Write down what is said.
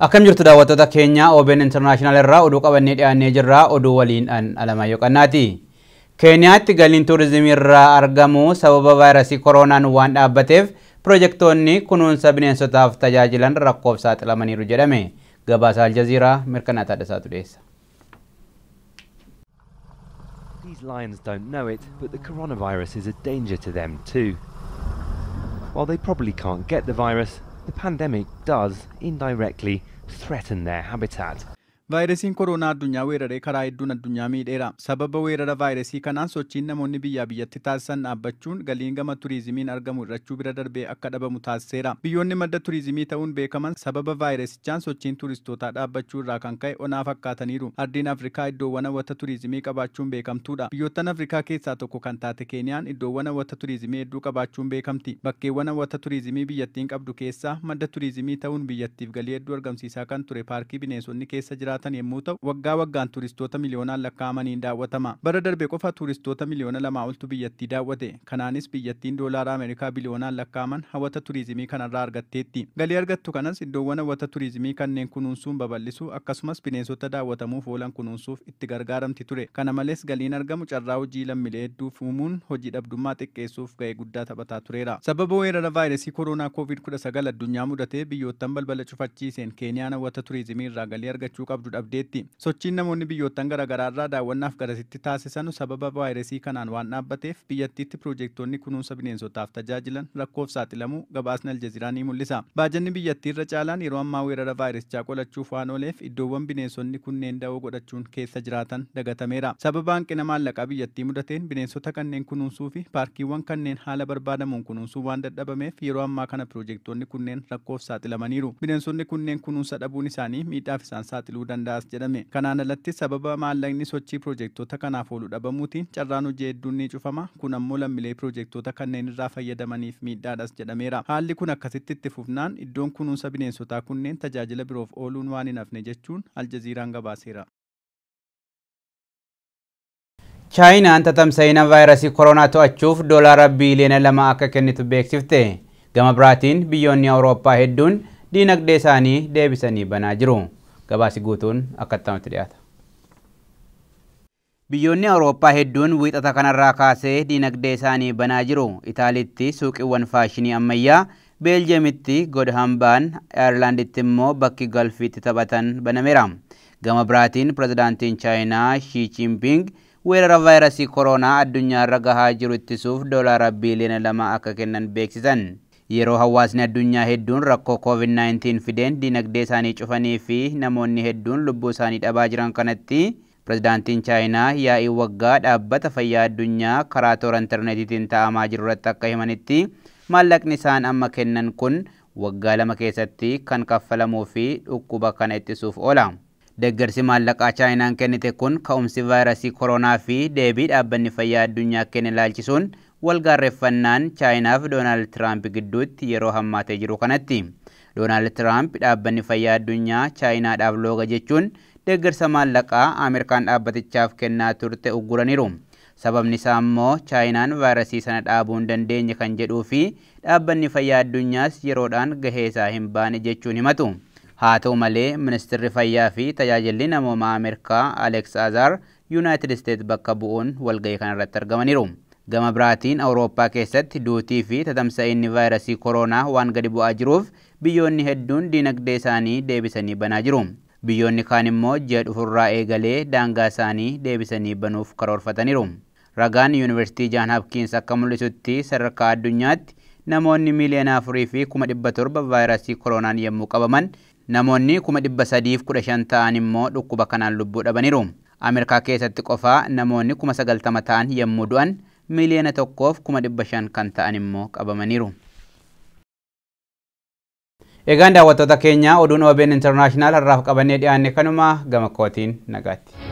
Akkam jirtu daawwattoota keenya OBN International irraa oduu qabannee dhiyaannee jirra. Oduu waliin an Alamaayyoo Qannaati. Keeniyaatti galiin tuurizimii irraa argamu sababa vaayirasii koronaan waan dhaabbateef pirojektoonni kunuunsa bineensotaaf tajaajilan rakkoof saaxilamaniiru jedhame. Gabaasa Aljazeeraa Mirkanaa Taaddasaatu dhiyeessa. These lions don't know it, but the coronavirus is a danger to them too. While they probably can't get the virus, the pandemic does indirectly threaten their habitat. Vaayirasiin koronaa addunyaa weeraree karaa hedduun addunyaa miidheera. Sababa weerara vaayirasii kanaan sochiin namoonni biyyaa biyyatti taasisan dhaabbachuun galiin gama turizimiin argamu hir'achuu bira darbee akka dhabamu taasiseera. Biyyoonni madda turizimii ta'uun beekaman sababa vaayirasichaan sochiin turistootaa dhaabbachuu irraa kan ka'e onaa fakkaataniiru. Ardiin Afrikaa iddoowwan hawwata turizimii qabaachuun beekamtuudha. Biyyoottan Afrikaa keessaa tokko kan taate Keeniyaan iddoowwan hawwata turizimii hedduu qabaachuun beekamti. Bakkeewwan hawwata turizimii biyyattiin qabdu keessaa madda turizimii ta'uun biyyattiif galii hedduu argamsiisaa kan ture paarkii bineensonni keessa jiraatan yommuu ta'u, waggaa waggaan turistoota miliyoonaan lakkaa'amaniin daawwatama. Bara darbe qofa turistoota miliyoona 2 oltu biyyattii daawwate. Kanaanis biyyattiin doolaara Ameerikaa biliyoonaan lakkaa'aman hawwata turizimii kanarraa argatteetti. Galii argattu kanas iddoowwan hawwata turizimii kanneen kunuunsuun babal'isuu akkasumas bineensota daawwatamuuf oolan kunuunsuuf itti gargaaramti ture. Kana malees galiin argamu carraa hojii lammiilee hedduuf uumuun hojii dhabdummaa xiqqeessuuf ga'ee guddaa taphataa tureera. Sababa weerara vaayirasii koronaa COVID-19 addunyaa mudatee biyyoottan balbala cufachiiseen Keeniyaan hawwata turizimii irraa galii argachuu qabdu dhabdeetti. Sochiin namoonni biyyoottan garaagaraa irraa daawwannaaf garasitti taasisan sababa vaayirasii kanaan waan dhaabbateef biyyattiitti pirojektoonni kunuunsa bineensotaaf tajaajilan rakkoof saaxilamuu gabaasni Aljazeeraa ni mul'isa. Baajanni biyyattii irra caalaan yeroo ammaa weerara vaayirasichaa qolachuuf waan ooleef iddoowwan bineensonni kunneen da'oo godhachuun keessa jiraatan dagatameera. Sababa hanqina maallaqaa biyyattii mudateen bineensota kanneen kunuunsuu fi paarkiiwwan kanneen haala barbaadamuun kunuunsuu waan dadhabameef yeroo ammaa kana pirojektoonni kunneen rakkoof saaxilamaniiru. Bineensonni kunneen kunuunsa dhabuun isaanii miidhaaf isaan saaxiluu danda'as jedhame. Kanaan alatti sababa maallaqni sochii pirojektoota kanaaf oolu dhabamuutiin carraan hojii hedduun ni cufama. Kun ammoo lammiilee pirojektoota kanneen irraa fayyadamaniif miidhaadhas jedhameera. Haalli kun akkasitti itti fufnaan iddoon kunuunsa bineensotaa kunneen tajaajila biroof ooluun waan hin hafne jechuun Aljazeeraan gabaaseera. Chaayinaan tatamsa'ina vaayirasii koronaa to'achuuf doolaara biiliyoona 2 akka kennitu beeksifte. Gama biraatiin biyyoonni Awurooppaa hedduun diinagdee isaanii deebisanii banaa jiru. Gabaasi guutuun akkatti dhiyaata. Biyyoonni Awurooppaa hedduun wiixata kanarraa kaasee diinagdee isaanii banaa jiru. Itaaliitti suuqiiwwan faashinii ammayyaa, Beeljeemitti godhambaan, Ayirlaanditti immoo bakki galfiitti taphatan banameera. Gama biraatiin pirezidaantiin Chaayinaa Shii Jinping weerara vaayirasii koronaa addunyaarra gahaa jiru ittisuuf doolaara biiliyoona 2 akka kennan beeksisan. Yeroo hawaasni addunyaa hedduun rakkoo COVID-19 fideen diinagdee isaanii cufanii fi namoonni hedduun lubbuu isaanii dhabaa jiran kanatti pirezidaantiin Chaayinaa yaa'ii waggaa dhaabbata fayyaa addunyaa karaa toora intarneetiitiin taa'amaa jiru irratti akka himanitti maallaqni isaan amma kennan kun waggaa 2 keessatti kan kaffalamuu fi dhukkuba kana ittisuuf oola. Deeggarsi maallaqaa Chaayinaan kennite kun ka'umsi vaayirasii koronaa fi deebii dhaabbanni fayyaa addunyaa kenne ilaalchisuun walgaarreeffannaan Chaayinaaf Doonaald Tiraamp gidduutti yeroo hammaatee jiru kanatti. Doonaald Tiraamp dhaabbanni fayyaa addunyaa Chaayinaadhaaf looga jechuun deeggarsa maallaqaa Ameerikaan dhaabbatichaaf kennaa turte ugguraniiru. Sababni isaa immoo Chaayinaan vaayirasii sana dhaabuu hin dandeenye kan jedhuu fi dhaabbanni fayyaa addunyaas yeroodhaan gahee isaa hin baane jechuun himatu. Haa ta'u malee ministeerri fayyaa fi tajaajilli namoomaa Ameerikaa Alex Azar Yuunaayitid Isteet bakka bu'uun walgahii kanarratti argamaniiru. Gama biraatiin Awurooppaa keessatti duutii fi tatamsa'inni vaayirasii koronaa waan gadi bu'aa jiruuf biyyoonni hedduun diinagdee isaanii deebisanii banaa jiru. Biyyoonni kaan immoo ji'a dhufurraa eegalee daangaa isaanii deebisanii banuuf karoorfataniiru. Ragaan Yuunivarsiitii Jaan Hapkiins akka mul'isutti sadarkaa addunyaatti namoonni miliyoona 4,700 vaayirasii koronaan yommuu qabaman namoonni 315,000 ta'an immoo dhukkuba kanaan lubbuu dhabaniiru. Ameerikaa keessatti qofaa namoonni 90,000 ta'an yommuu du'an miliyoona 1,500 kan ta'an immoo qabamaniiru. Egaan daawwattoota keenya oduun OBN International har'aaf qabannee dhiyaanne kanuma gama kootiin nagaatti.